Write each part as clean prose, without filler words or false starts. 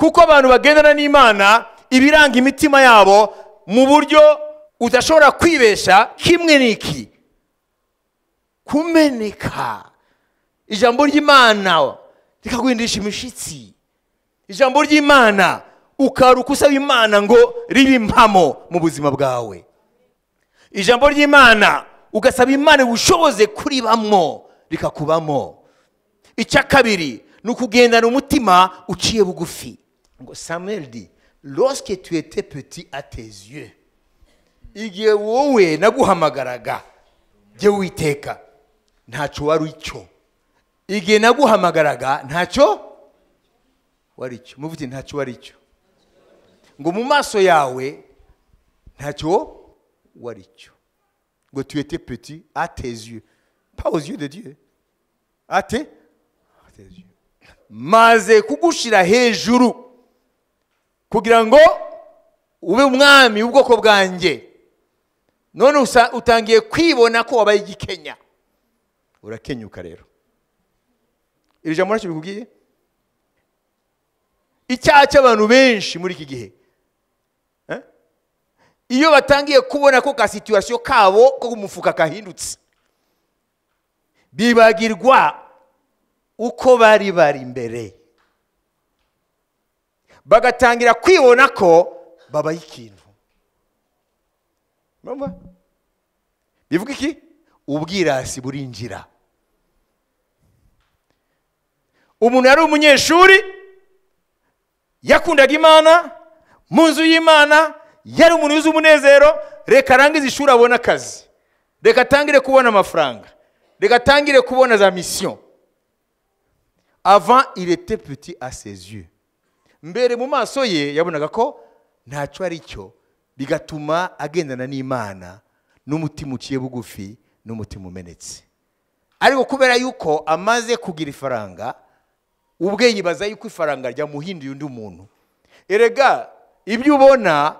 Kuko abantu bagendana n'Imana ibiranga imitima yabo mu buryo udashobora kwibesha kimwe n'iki kumeneka. Ijambo ry'Imana rikaguhindisha imishitsi. Ijambo ry'Imana ukaruka usaba Imana ngo ribe impamo mu buzima bwawe. Ijambo ry'Imana ugasaba Imana ubushoboze kuribamo rikakubamo. Icya kabiri ni ukugendana umutima uciye bugufi. Ngo Samuel dit, lorsque tu étais petit à tes yeux, igihe wowe naguhamagaraga jye Uwiteka ntacyo wari icyo. Igihe naguhamagaraga ntacyo wari icyo. Muvuti ntacyo wari icyo. Ngo mu maso yawe ntacyo wari icyo. Ngo tu étais petit à tes yeux, pas aux yeux de Dieu, à tes yeux. Maze kugushira hejuru kugira ngo ube umwami w'ubwoko bwanjye. None utangiye kwibona ko wabaye igikenya, urakenyuka rero. Iri jambo ntacyo bikubwiye? Icyaha cy'abantu benshi muri iki gihe, iyo batangiye kubona ko ka situation kabo ko kumufuka kahindutse, bibagirwa uko bari bari imbere, bagatangira kwibona ko babaye ikintu. Murumva? Bivuga iki? Ubwirasi burinjira. Umuntu yari umunyeshuri, yakundaga Imana, mu nzu y'Imana, yari umuntu yuzuye umunezero. Reka arangize ishuri abone akazi, reka atangire kubona amafaranga, reka atangire kubona za mission. Avant il était petit à ses yeux. Mbere mu maso ye yabonaga ko ntacyo ari cyo, bigatuma agendana n'Imana n'umutima uciye bugufi n'umutima umenetse. Ariko kubera yuko amaze kugira ifaranga, ubwe yibaza yuko ifaranga ryamuhinduye undi muntu. Erega ibyo ubona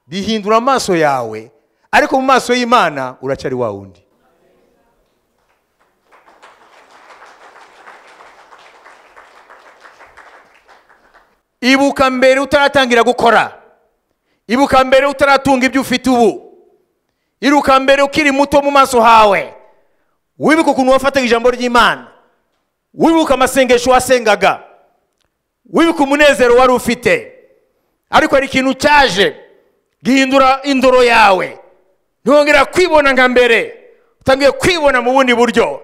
bihindura amaso yawe, ariko mu maso y'Imana uracyari wa wundi. Ibuka mbere utaratangira gukora, ibuka mbere utaratunga ibyo ufite ubu, iruka mbere ukiri muto mu maso hawe. Wibuka ukuntu wafataga ijambo ry'Imana, wibuka amasengesho wasengaga, wibuka umunezero wari ufite. Ariko hari ikintu cyaje gihindura indoro yawe, ntiwongera kwibona nka mbere, utangiye kwibona mu bundi buryo,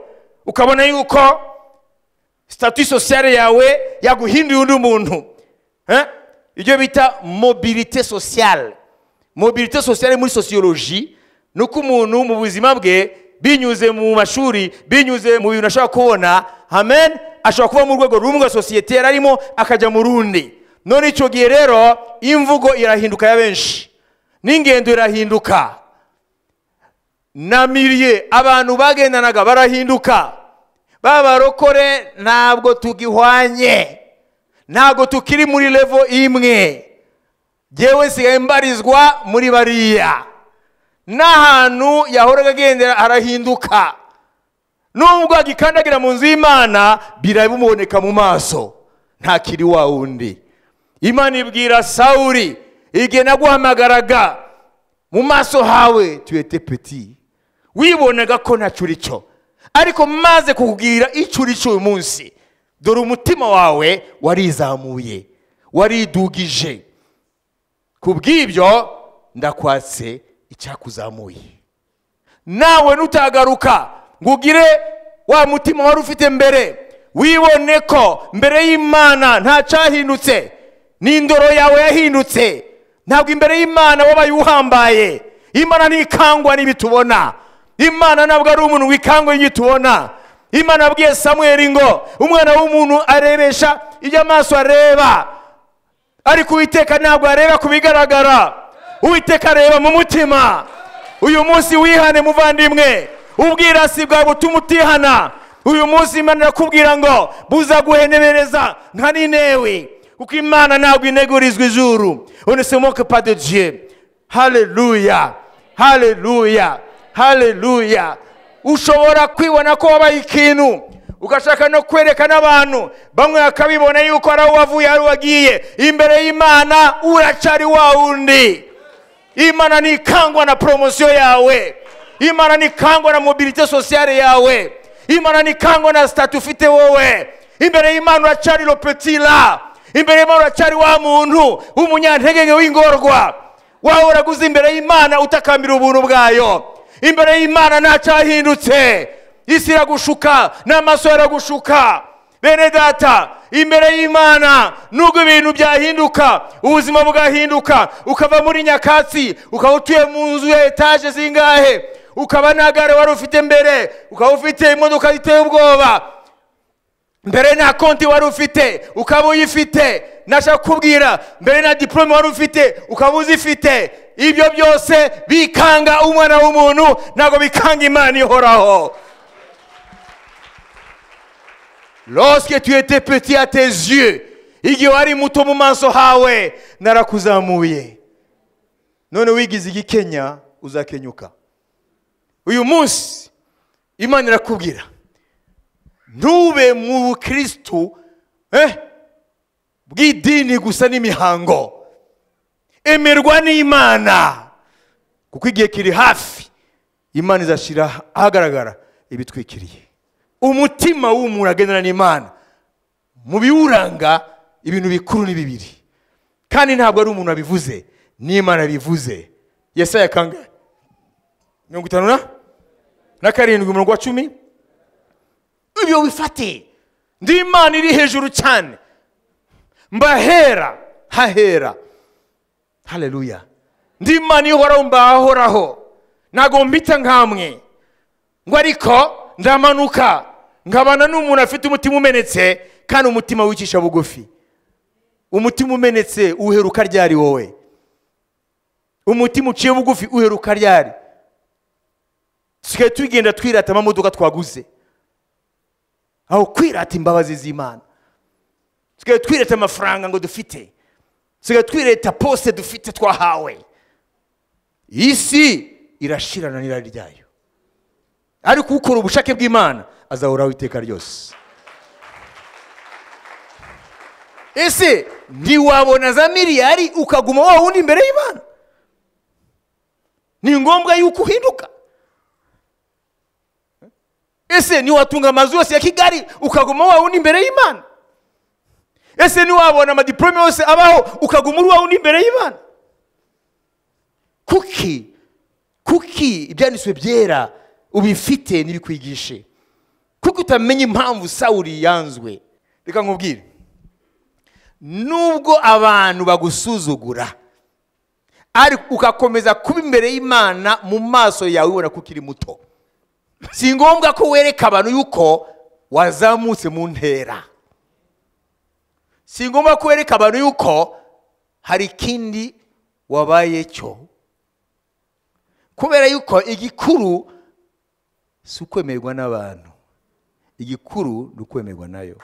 ukabona yuko statut sociale yawe yaguhinduye undi muntu. Ibyo bita mobilité sociale. Mobilité sociale muri sociologie ni uko umuntu mu buzima bwe binyuze mu mashuri, binyuze mu bintu ashobora kubona, amen, ashobora kuba mu rwego rumwe rwa sosiyete yari arimo akajya mu rundi. None icyo gihe rero imvugo irahinduka ya benshi, n'ingendo irahinduka, na miliye abantu bagendanaga barahinduka. Babarokore ntabwo tugihwanye, ntabwo tukiri muri level imwe. Jewe nsigaye mbarizwa muri bariya. N'ahantu yahoraga agendera harahinduka. Nubwo agikandagira mu nzu y'Imana birabimuboneka mu maso, ntakiri wa wundi. Imana ibwira Sawuli, igihe naguhamagaraga mu maso hawe tu étais petit, wibonaga ko ntacyo uri cyo, ariko maze kukubwira icyo uri cyo uyu munsi, dore umutima wawe warizamuye, waridugije. Kubw'ibyo ndakwatse icyakuzamuye. Nawe nutagaruka ngo ugire wa mutima wari ufite mbere, wibone ko mbere y'Imana nta cyahindutse, n'indoro yawe yahindutse. Ntabwo imbere y'Imana wabaye uhambaye. Imana ntikangwa n'ibitubona. Imana ntabwo ari umuntu wikangwa n'ibitubona. Imana abwiye Samuel ngo umwana w'umuntu arebesha ibyo amaso areba, ariko Uwiteka ntabwo areba ku bigaragara. Uwiteka areba mu mutima. Uyu munsi wihane muvandimwe, ubwirasi bwawe butuma utihana. Uyu munsi Imana irakubwira ngo buza guhenebereza nka Ninewi, kuko Imana ntabwo inegurizwa ijuru. On ne se moque pas de Dieu. Haleluya, haleluya, haleluya. Ushobora kwibona ko wabaye ikintu, ugashaka no kwerekana abantu bamwe bakabibona yuko ari aho wavuye ari wagiye. Imbere y'Imana uracari wa wundi. Imana ntikangwa na promotion yawe, Imana ntikangwa na mobilité sociale yawe, Imana ntikangwa na statut ufite wowe. Imbere y'Imana uracari le petit là, imbere y'Imana uracari wa muntu w'umunyantegenge w'ingorwa, wawe uraguze imbere y'Imana utakambira ubuntu bwayo. Imbere y'Imana ntacyahindutse. Isi iragushuka n'amaso yaragushuka. Bene data, imbere y'Imana nubwo ibintu byahinduka, ubuzima bugahinduka, ukava muri nyakatsi ukaba utuye mu nzu ya etaje zingahe, ukaba nta gare wari ufite mbere, ukaba ufite imodoka iteye ubwoba mbere, nta konti wari ufite ukaba uyifite. Nashaka kukubwira, mbere nta diplome wari ufite ukaba uzifite. Ibyo byose bikanga umwana w'umuntu, ntabwo bikanga Imana ihoraho. Lorsque tu étais petit à tes yeux, igihe wari muto mu maso hawe, narakuzamuye. None wigize igikenya, uzakenyuka. Uyu munsi Imana irakubwira, ntube mu bukristu bw'idini gusa n'imihango. Emerwa n'Imana, kuko igihe kiri hafi Imana izashyira ahagaragara ibitwikiriye. Umutima w'umuntu agendana n'Imana, mu biwuranga ibintu bikuru ni bibiri, kandi ntabwo ari umuntu abivuze, n'Imana bivuze. Yesaya kangahe? 57 umurongo wa 10. Ibyo wifate, ndi Imana iri hejuru cyane, mbahera hahera. Haleluya. Ndi Imana ihoraho, mbahoraho, ntabwo mpita nkamwe ngo ariko ndamanuka nkabana n'umuntu afite umutima umenetse, kandi umutima wicisha bugufi. Umutima umenetse uheruka ryari wowe? Umutima uciye bugufi uheruka ryari? Tusigaye tugenda twirata amamodoka twaguze, aho kwirata imbabazi z'Imana. Tusigaye twirata amafaranga ngo dufite, tusigaye twirata poste dufite twahawe. Isi irashirana n'irari ryayo, ariko ukora ubushake bw'Imana azahoraho iteka ryose. Ese ntiwabona za miliyari ukaguma wa wundi imbere y'Imana? Ni ngombwa yuko uhinduka. Ese ntiwatunga amazu yose ya Kigali ukaguma wa wundi imbere y'Imana? Ese ntiwabona amadiplome yose abaho ukaguma uri wa wundi imbere y'Imana? Kuki ibyanditswe byera ubifite ntibikwigishe? Kuko utamenya impamvu Sawuli yanzwe? Reka nkubwire, nubwo abantu bagusuzugura ariko ugakomeza kuba imbere y'Imana, mu maso yawe ubona ko ukiri muto. Si ngombwa ko wereka abantu yuko wazamutse mu ntera. Si ngombwa ko wereka abantu yuko hari ikindi wabaye cyo, kubera yuko igikuru si ukwemerwa n'abantu, igikuru ni ukwemerwa nayo.